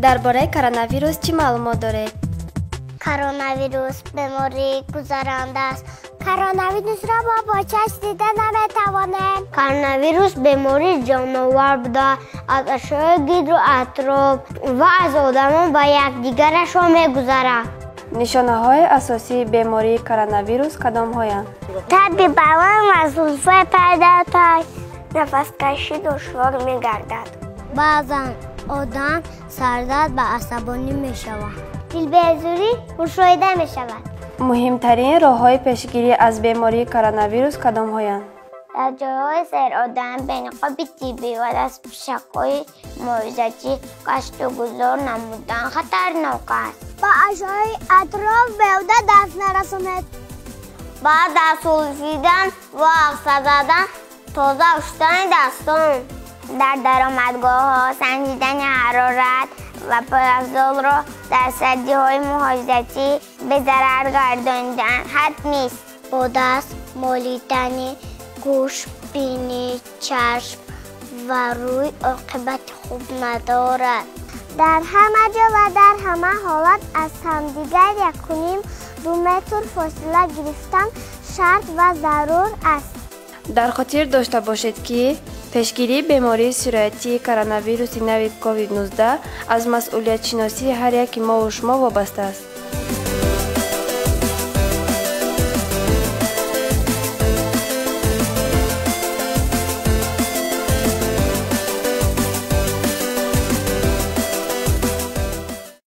Дар бораи коронавирус чӣ маълумот доред? Коронавирус бемории гузаранда аст. Коронавирусро мо бо чашм дида наметавонем. Коронавирус бемории ҷоновар буда, аз ашёи гирду атроф ва аз одамон ба якдигарашон мегузарад. Нишонаҳои асосии бемории коронавирус кадомҳоянд? Таби баланд ва сулфаи пайдарпай, нафаскашӣ душвор мегардад. Баъзан одам сардард ва асабонӣ мешавад. Дилбезурӣ мушоҳида мешавад. Муҳимтарин роҳҳои пешгирӣ аз бемории коронавирус кадомҳоянд? Дар ҷойҳои серодам бе ниқоби тиббӣ ва дастпӯшакҳои муҳофизатӣ гашту гузор намудан хатарнок аст. Ба ашёи атроф беҳуда даст нарасонед. Баъд аз сулфидан ва ғафса задан тоза шустани дастон. Дар даромадгоҳҳо санҷидани ҳарорат ва пойафзолро дар саддиҳои муҳофизатӣ безарар гардонидан ҳатмист. Бо даст молидани гӯш, бинӣ, чашм ва рӯй оқибати хуб надорад. Дар ҳама ҷо ва дар ҳама ҳолат аз ҳамдигар 1.5-2 метр фосила гирифтан шарт ва зарур аст. Дар хотир дошта бошед, ки пешгирии бемории сироятии коронавируси нави COVID-19 аз масъулиятшиносии ҳар яки мову шумо вобаста аст.